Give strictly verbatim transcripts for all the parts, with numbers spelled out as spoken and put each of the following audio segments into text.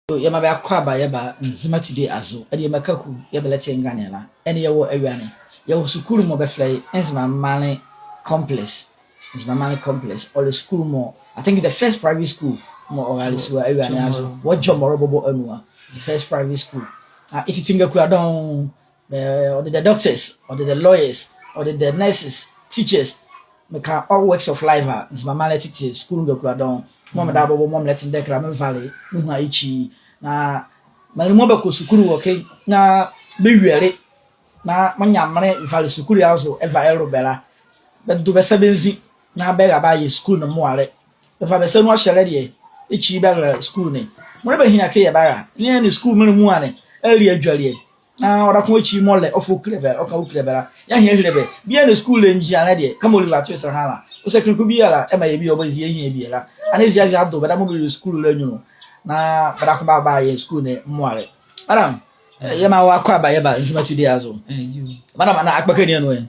Yɛmaa bɛ akwaaba yɛba Nzema Today azo. Adiema Kaku, yɛɛ bɛlɛte nganeɛ la. Ɛnɛ yɛwɔ Awiane. Yɛwɔ sukulu mɔɔ bɛfɛlɛ ye Nzema Maanle Complex. Nzema Maanle Complex. Ɔle sukulu mɔɔ, I think the first private school mɔɔ ɔrale sua Awiane azo wɔ Jomoro bɔbɔ anu a. The first private school. Ah, ye titi ngakula dɔɔnwo. Eh, ɔdedɛ doctors, ɔdedɛ lawyers, ɔdedɛ nurses, teachers. Meka all walks of life a Nzema Maanle tete sukulu ngakula dɔɔnwo. Mɔɔ medaa bɔbɔ mɔɔ melɛtendɛ ɛke la, mevale me hu a ekyi. Na menli mɔɔ bɛkɔ sukulu wɔ ɛke na bɛwiele, na mɔɔ Nyamenle vale sukulu ye azo ɛva ɛlo bɛ la, bɛdo bɛ sa bɛnzi na bɛra bɛayɛ sukulu ne moalɛ. Bɛva bɛ sa nu ahyɛlɛ deɛ, ekyi bɛra sukulu ne. Mɔɔ bɛhia kɛ yɛbara, yɛnle sukulu menli muala ne ali adwelie. Na ɔdaye ko ekyi mɔɔ ɔlɛ, ɔfa ɔkile bɛ, ɔka ɔkile bɛ la, yɛahia ɛhile bɛ. Biala ne sukulu la ɛngyinla deɛ, kɛmɔ Oliver Twist ɛha la, ɔsɛ kenle ko biala ɛmaa yɛ bie a ɔbɔ ezi yɛhia bie la. Ɛnee ezi awie ado bɛ daa mɔɔ bɛlile sukulu la anyunlu. Na bɛdako bɛbayɛ sukulu ne moalɛ. Madam, eh, yɛmaa wɔ akwaaba yɛba Nzema Today azo. Madam, na akpakɛ ne anu ɛ?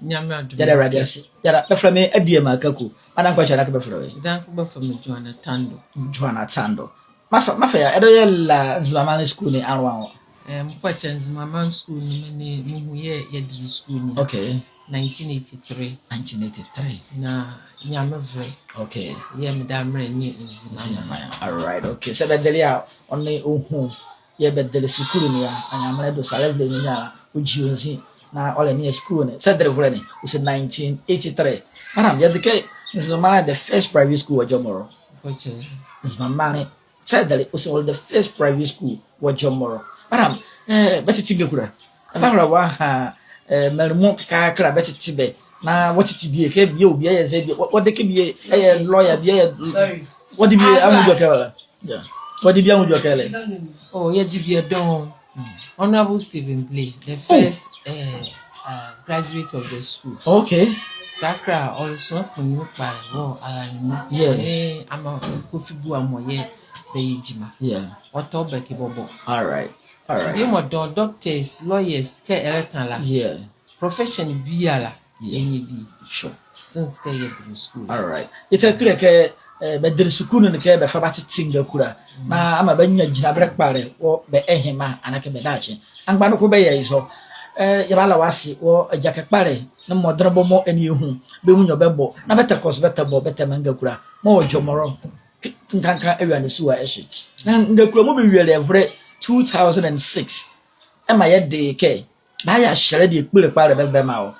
Yɛda Awurade ase. Yɛda, bɛfɛlɛ me Adiema Kaku. Madam, kɔ kyɛ na kɛ bɛfɛlɛ wɔ ɛ? Danke, bɛfɛlɛ me Joan Atandoh. Joan Atandoh. Masa, mafɛ a, ɛdawɔ yɛ la Nzema Maanle sukulu ne anloa wɔ? Eh, mekɔ kyɛ Nzema Maanle sukulu ne, me nee, mehu yɛ, yɛdele sukulu ne a. Okay. Nineteen eighty-three. Nineteen eighty-three. Na Nyamenle vɛlɛ. Okay. Yɛɛ medaa melɛnyɛ Nzema Maanle. Nzema Maanle. All right, okay. Saa bɛdele a, ɔnle ɔhu yɛɛ bɛdele sukulu ne a, na Nyamenle do salɛ vɛlɛ ne a, ɔgyi ɔ nzi, na ɔlɛnea sukulu ne. Saa ɛdele vɛlɛ ne, ɔse nineteen eighty-three. Madam, yɛde kɛ Nzema Maanle the first private school wɔ Jomoro. Mekɔ kyɛ. Nzema Maanle. Saa ɛdele, ɔse ɔle the first private school wɔ Jomoro. Madam, eh, bɛtete ngakula. Ɛbahola wɔ aha, eh, menli mɔɔ kɛkala bɛtete bɛ. Na wɔtete bie kɛ bie ɔ bie ɛyɛ zɛ bie. Wɔ, wɔde kɛ bie ɛyɛ lawyer, bie ɛyɛ. Sorry. Wɔde bie anwu edwɛkɛ la. Yeah. Wɔde bie anwu edwɛkɛ la. Oh, yɛde bie dɔɔnwo. Honorable Stephen Blay, the first, eh, uh, graduate of the school. Okay. Kɛkala ɔle sonla kpanyinli kpalɛ wɔ Alalemu. Yeah. Ɔ nee Ama Kofi Bua mɔɔ yɛɛ bɛyɛ gyima. Yeah. Ɔtɔ bɛ ɛke bɔbɔ. All right. All right. Bie mɔ dɔɔnwo, doctors, lawyers, kɛ ɛlɛka la. Yeah. Profession biala. Yeah. Yɛnyia bie. Sure. Since kɛ yɛdele sukulu. All right. Yɛka kile kɛ, eh, bɛdele sukulu ne kɛ bɛfa bɛatete ngakula. Na ama bɛanyia gyinlabelɛ kpalɛ wɔ bɛ ɛhye anaa kɛ bɛ daakye. Amgba noko bɛyɛ ye zɔ. Eh, yɛbala wɔ ase wɔ agyakɛ kpalɛ nee mɔdenle bɔ mɔɔ ɛnee ɛ hu bɛ nwiɔ bɛbɔ. Na bɛtɛkɔ zo bɛtɛbɔ, bɛtɛmaa ngakula mɔɔ wɔ Jomoro. Kɛnkanka Awiane sua ɛhye. Na ngakula mɔɔ bɛwielɛ ɛvolɛ two thousand and six. Ɛmaa yɛde kɛ bɛayɛ ahyɛlɛ deɛ kpole kpalɛ bɛ, bɛmaa wɔ.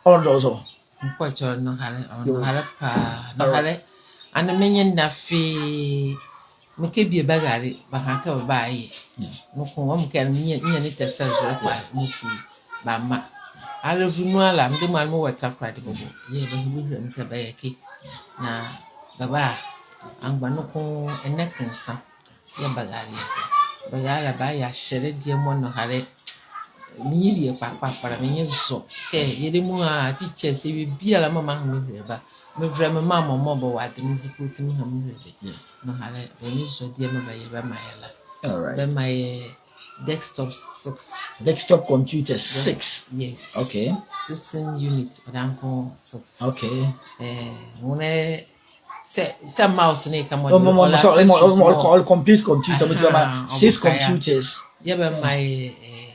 Ɔdɔ zo. Mekɔ kyɛ, ɔnɔhalɛ, ɔnɔhalɛ paa, ɔnɔhalɛ. Ɛnee menyia nda fee, mekɛ bie bɛrale, bɛha kɛ bɛbayɛ. Noko, ɔ mekɛ menyia, menyia ne tɛsɛzolɛ kpalɛ, meti bɛamma. Alevunu ala, mede mɔɔ mewɔ Takoradi bɔbɔ. Yɛɛ bɛhile bɛhile me kɛ bɛyɛ ɛke. Na bɛba, amgba noko ɛnɛ kenle sa. Yɛɛ bɛrale a. Bɛrale a, bɛayɛ ahyɛlɛ deɛ mɔɔ nɔhalɛ, menyia die kpakpa kpalɛ, me nye zɔ. Kɛ yɛlɛ muala, teachers, awie biala mɔɔ meaha mehile bɛ a, mevɛlɛ me mma mɔ mɔɔ bɛwɔ ade ne ezi kɛ ɔti meha mehile bɛ. Nɔhalɛ, bɛ nye zɔ deɛ mɔɔ bɛyɛ bɛmaa yɛ la. All right. Bɛmaa yɛ desktop six. Desktop computer six. Yes. Okay. Sixteen unit, ɔdaye noko six. Okay. Eh, nwolɛ Sɛ, sɛ mouse ne ka mɔ de, ɔle six, ɔle complete computer, mɔti bɛmaa six computers. Yɛɛ bɛmaa yɛ, eh,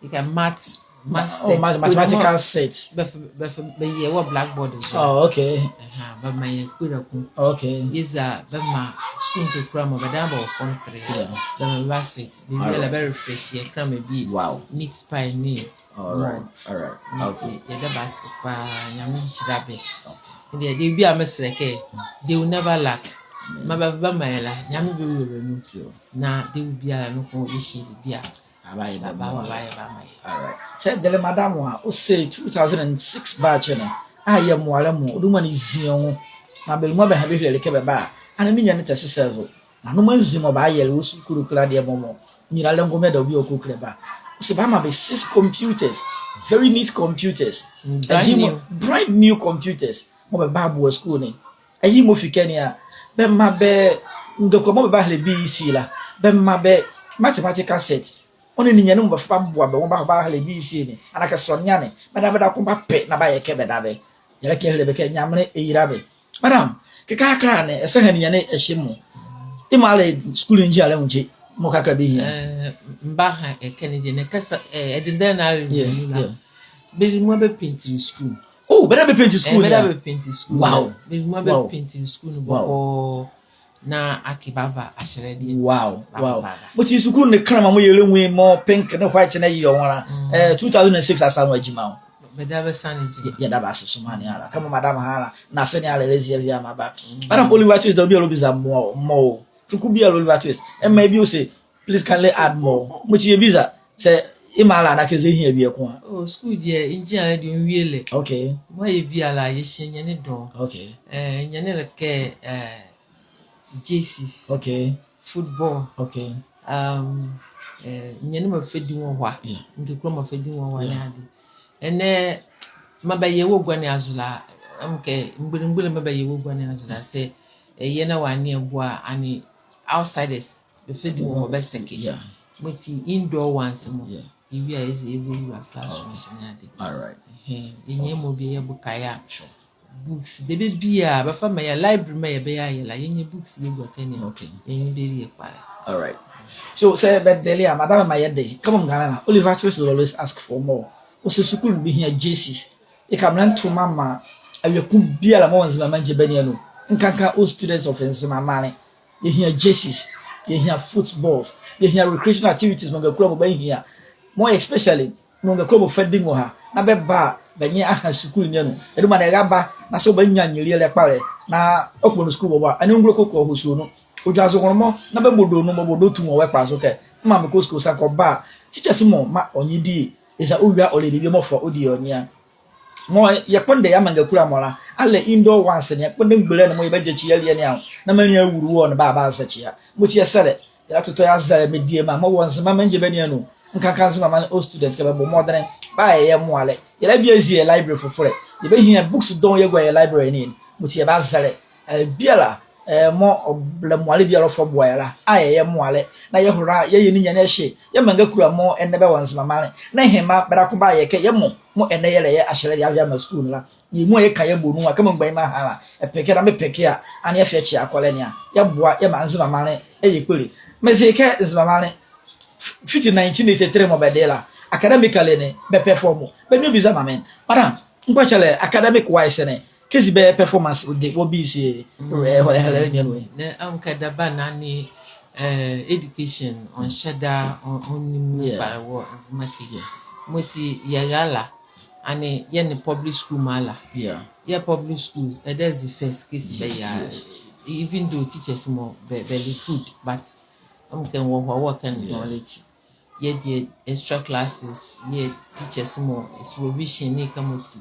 yɛka math, math set, mathematical set. Bɛfa, bɛfa, bɛyɛ wɔ blackboard zo. Oh, okay. Ɛha, bɛmaa yɛ kpole ko. Okay. Yɛza bɛmaa sukuu nkeekula mɔɔ bɛdabɛ bɛwɔ form three. Yeah. Bɛmaa bɛ set. Bɛwie la bɛ refresh yɛ kɛnlɛma bie. Wow. Meat pie ne. All right, all right. Nti yɛda bɛ ase paa, Nyame nhyira bɛ. Okay. Deɛ, deɛ bia mesrɛ kɛ, they will never lack. Amen. Maa bɛ, bɛmaa yɛ la, Nyame bɛwie bɛ anu. Yo. Na dawɔ biala noko yɛhyia bie a, bɛba, bɛba, bɛba bɛamaa yɛ. All right. Saa ɛdele madam a, ɔse two thousand and six batch ne a, yɛ moalɛ mɔ, ɔduma ne zi nwo. Na bɛlɛ mɔɔ bɛha bɛhilele kɛ bɛba a, ɛnee menyia ne tɛsɛzolɛ. Na nɔma nzi mɔɔ bɛayɛle wɔ sukulu kula deɛ mɔmɔ. Nyila lɛ ngome da obi ɔkɔ kile ba. Ɔse bɛamaa bɛ six computers, very neat computers. Brand new. Ɛhye mɔ, brand new computers. Mɔɔ bɛbaboa sukulu ne. Ɛhye mɔ fi ɛkɛ ne a, bɛmaa bɛ ngakula mɔɔ bɛbahile B E C la, bɛmaa bɛ mathematical set. Ɔ nee ninyɛne mɔɔ bɛfa bɛaboa bɛ mɔɔ bɛbahile B E C ne, anaa kɛ sɔnea ne, bɛdabɛ bɛdako bɛapɛ na bɛayɛ kɛ bɛdabɛ. Yɛlɛka yɛhile bɛ kɛ Nyamenle ɛyila bɛ. Madam, kɛkala ne, ɛsaha ninyɛne ɛhye mɔ. Yemɔ a le sukulu ne gyi a le ɔnwo kye. Mɔɔ kakra bɛhia. Eh, mba ha, eh, Kennedy, ne kasa, eh, ɛdendɛn na awie. Yeah, yeah. Bɛdi mɔɔ bɛpaintiri school. Oh, bɛdabɛ bɛpainti school. Eh, bɛdabɛ bɛpainti school. Wow. Bɛdi mɔɔ bɛpaintiri school. Wow. Bɔkɔɔ na akee bɛava ahyɛlɛdeɛ. Wow, wow. Mɔti school ne kɛnlɛma mɔɔ yɛlɛnwu ye mɔɔ pink ne white ne yɛ ɔ nwo la. Mm. Eh, two thousand and six asa nwo agyima o. Bɛdabɛ sane gyima. Yɛ, yɛda bɛ ase somaa ne ala. Kɛmɔ madam ha la, nase ne ala ɛlɛzie ɛvea maa bɛ. Mm. Madam Oliver Twist, dawɔ biala ɔbiza mɔɔ, mɔɔ o. Kɛkɛ biala Oliver Twist. Ɛmaa ɛbi ɔ se, please kindly add more. Mɔti yɛbiza sɛ, ɛ maa la anaa kɛ zɛ ɛhia bieko a. Oh, school deɛ, ɛngyia la deɛ, ɔnwie lɛ. Okay. Mɔɔ yɛ biala, yɛhyia nyane dɔɔnwo. Okay. Eh, nyane la kɛ, eh, jerseys. Okay. Football. Okay. Um, eh, nyane mɔɔ fɛ di nwo hɔ a. Yeah. Ngakula mɔɔ fɛ di nwo hɔ a, yeah, ne ade. Ɛnɛ, maa bɛyɛ wɔ gua ne azo la, ɛmɔ kɛ, mgbole mgbole maa bɛyɛ wɔ gua ne azo la, sɛ, eh, yɛ na wɔ aneɛ boa, ɛnee outsiders, bɛfɛ di nwo hɔ bɛsɛkye. Yeah. Mɔti indoor ones mɔ. Yeah. Yɛwie a yɛse yɛbɛwura classrooms ne ade. All right. Ɛhɛɛ, yɛnyia mɔɔ bie yɛboka ye a. Sure. Books, debie biala, bɛfa maa yɛ library maa yɛbɛyɛ ayɛ la, yɛnyia books yɛgua ɛkɛ ne a. Okay. Yɛnle bɛ ɛlie kpalɛ. All right. So, sɛ bɛdele a, madam, maa yɛde, kɛmɔ mganla la, Oliver Twist will always ask for more. Ɔse school ne bɛhia jerseys. Yɛka mrɛ nto maa, maa awie ko biala mɔɔ wɔ Nzema Maanle bɛ ne anu. Nkanka ɔ students of Nzema Maanle. Yɛhia jerseys, yɛhia footballs, yɛhia recreational activities mɔɔ ngakula mɔ bɛhia. Mɔɔ especially, mɔɔ ngakula mɔ fɛ di nwo ha, na bɛba a, bɛ nye aha school ne anu. Ɛduma ne ɛraba, na sɛ ɔbanyia anyelielɛ kpalɛ, na ɔkɔ nu school bɔbɔ a, ɛnee ɔngulo kɔkɔ ɔhosuo nu. Ɔdwazo nwonlomɔ, na bɛbɔ donlomɔ, bɔ donlomɔ tu nwo wɔ ɛkpalɛ zo kɛ, mmaa me kɔ school, ɔsiane kɛ ɔba a, teachers mɔ, maa ɔnye die, eza ɔwie a ɔlɛdie bie mɔɔ fɔ ɔdie ɔnyia. Mɔɔ yɛkpondɛ yɛamaa ngakula mɔ la, ala indoor ones ne, yɛkpondɛ mgbole ne mɔɔ yɛbagyakyi yɛalie ne anwo, na menli awulu wɔ ne ba a bɛazɛkye a. Mɔti yɛsɛlɛ, yɛlatotɔ yɛazɛlɛ mediema mɔɔ wɔ Nzema Maanle bɛ ne anu. Nkanka Nzema Maanle ɔ student kɛ bɛbɔ mɔdenle, bɛayɛ yɛ mɔalɛ. Yɛlabie azie yɛ library fofolɛ. Yɛbɛhia books dɔɔnwo yɛagua yɛ library ne anu. Mɔti yɛbazɛlɛ, eh, biala, eh, mɔɔ ɔblɛ mɔalɛ biala ɔfa ɔboa yɛ la, ayɛ yɛ mɔalɛ. Na yɛhola, yɛyɛ ninyɛne ɛhye, yɛmaa ngakula mɔɔ ɛnɛ bɛwɔ Nzema Maanle. Na yɛhye maa bɛdabɛ ko bɛayɛ kɛ yɛmɔ, mɔɔ ɛnɛ yɛlɛyɛ ahyɛlɛdeɛ yɛava yɛamaa school ne la. Yɛ mɔɔ yɛka yɛ bɔ nu a, kɛmɔ mgbanyima ha la, ɛpeke na mepeke a, ɛnee yɛfa yɛkye akɔlɛ ne a. Yɛboa, yɛmaa Nzema Maanle ɛyɛ kpole. Meze kɛ Nzema Maanle, f-, fiti nineteen eighty-three mɔɔ bɛde la, academically ne, bɛ perform. Bɛmie ɔbiza maa me, madam, nkwɛkyɛlɛ academic wise ne, kɛzi bɛ performance de wɔ B C A, eh, ɛhɔlɛ, ɛhɔlɛ ne anu ɛ. Na, um, kɛdaba na ne, eh, education, ɔnhyɛ da, ɔn-, ɔnni mu kpalɛ wɔ Nzema kɛ. Yeah. Mɔti yɛra la, ɛnee yɛnle public school mɔ ala. Yeah. Yɛ public school, ɛdabɛ zi first kɛzi bɛyɛ a. Yes, yes. Even though teachers mɔ bɛ, bɛ recruit, but, um, kɛ nwɔhɔ wɔ kɛ ne dɔɔnwo la ati. Yɛdeɛ extra classes, yɛ teachers mɔ supervision ne kɛmɔ ti.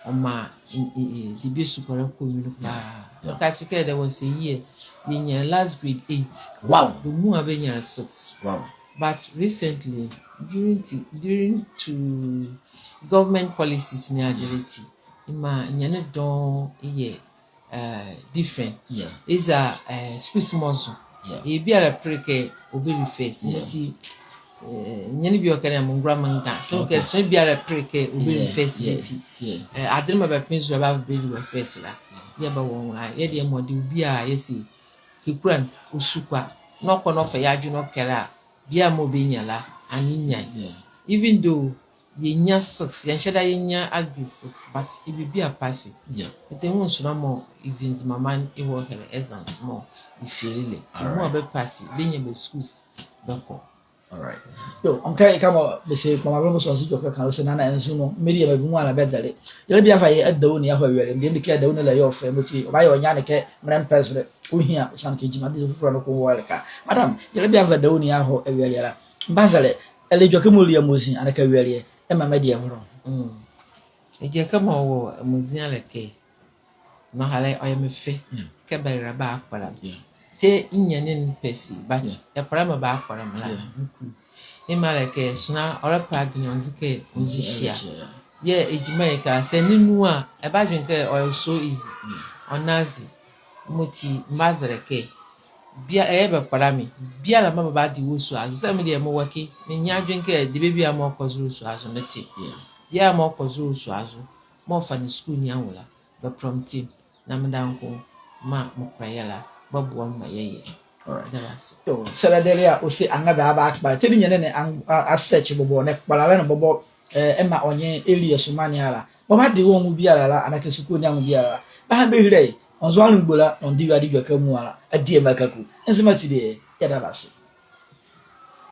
Ɔmaa, e, e, e, debie sukɔlɛ kɔ nwunu paa. Yeah. Mekakye kɛ there was a year, yɛnyia last grade eight. Wow. Bɛ muala bɛnyia six. Wow. But recently, during ti, during to government policies ne adelɛ ti, ɛmaa nyane dɔɔnwo yɛ eh, different. Yeah. Eza, eh, schools mɔ zo. Yeah. Ɛyɛ biala pere kɛ ɔbɛli first. Yeah. Nti, eh, nyane biala ɔkɛ ne a mengola menka. So, okay, kɛ sonla biala pere kɛ ɔbɛli first, yeah, nti. Yeah. Eh, adenle mɔɔ bɛpem zo a bɛava bɛli wɔ first la. Yeah. Yɛba wɔ nwo la, yɛdeɛ mɔɔ de ɔbia yɛse, kɛ kula ne, ɔsu kwa. Na ɔkɔ na ɔfa ye adwenle ɔkɛlɛ a, biala mɔɔ ɔbɛnyia la, ɛnee ɛnyia ye. Yeah. Even though yɛnyia six, yɛnhyɛ da yɛnyia agri six, but ɛbɛbia pass. Yeah. Mete nwo nsonoa mɔɔ even Nzema Maanle ɛwɔ ɛhɛlɛ exams mɔɔ ɛfail lɛ. All right. Mɔɔ bɛ pass, bɛnyia bɛ schools bɛkɔ. All right. Yo, ɔnka ɛkɛ mɔɔ bɛse kpama bɛ mɔɔ sɔnsi jɔ kɛka, ɔse nana ɛnzo nwo, media mɔɔ bɛ nwo ala bɛdele. Yɛlɛbie ava yɛ adawɔ ne ye ahɔ awieleɛ, deɛ mekɛ adawɔ ne la yɛ ɔfɛ, mɔti ɔbayɛ ɔnyane kɛ, mrɛ mpɛ zo lɛ, ɔhia, ɔsiane kɛ gyima de foforɔ ne ko wɔ ɛleka. Madam, yɛlɛbie ava adawɔ ne ye ahɔ awieleɛ la. Mbazɛlɛ, ɛlɛ edwɛkɛ mɔɔ li amozi, anee kɛ awieleɛ, ɛmaa me deɛ ɛvolo. Mm. Edwɛkɛ mɔɔ wɔ amozi a le kɛ, nɔhalɛ ɔyɛ me fɛ, mm, kɛ bɛlɛla bɛakpala me. Yeah. Tɛ nnyane ne pɛsi, but, yeah, ɛkpala me bɛakpala me la, yeah, me kulu. Ɛmaa le kɛ, sonla, ɔlɛpɛ adenle ɔnze kɛ, ɔnze hyia. Hyia, yeah. Yɛ, gyima ye ka, sɛ ne nu a, ɛbadwenle kɛ, ɔyɛ so easy. Yeah. Ɔnle aze, mɔti, mbazɛlɛ kɛ, bia, ɛyɛ bɛkpala me, biala mɔɔ bɛbade wɔ sua zo. Sɛ me deɛ mewɔ ɛke, menyia adwenle kɛ debie biala mɔɔ kɔ zo wɔ sua zo mete. Yeah. Biala mɔɔ kɔ zo wɔ sua zo, mɔɔ fa ne school ne anwo la, bɛprɔmte me, na me daa nko, maa mekpala yɛ la, bɛboa me maa yɛyɛ. Alright, that's it. Yo, sɛ bɛdele a, ɔse anrɛɛ bɛaba bɛakpalɛ. Tɛ ninyɛne ne a, a, a search bɔbɔ, nee kpalalɛ ne bɔbɔ, eh, ɛmaa ɔ nye ɛli ɛso maa ne ala. Bɔbɔ bɛde wɔ nwo biala la, anaa kɛ sukuu ne anwo biala la, bɛha bɛhile ye. Ɔnzo anlombɔ la, ɔnle wɔ ade edwɛkɛ amuala. Adiema Kaku. Nzema Today, yɛda bɛ ase.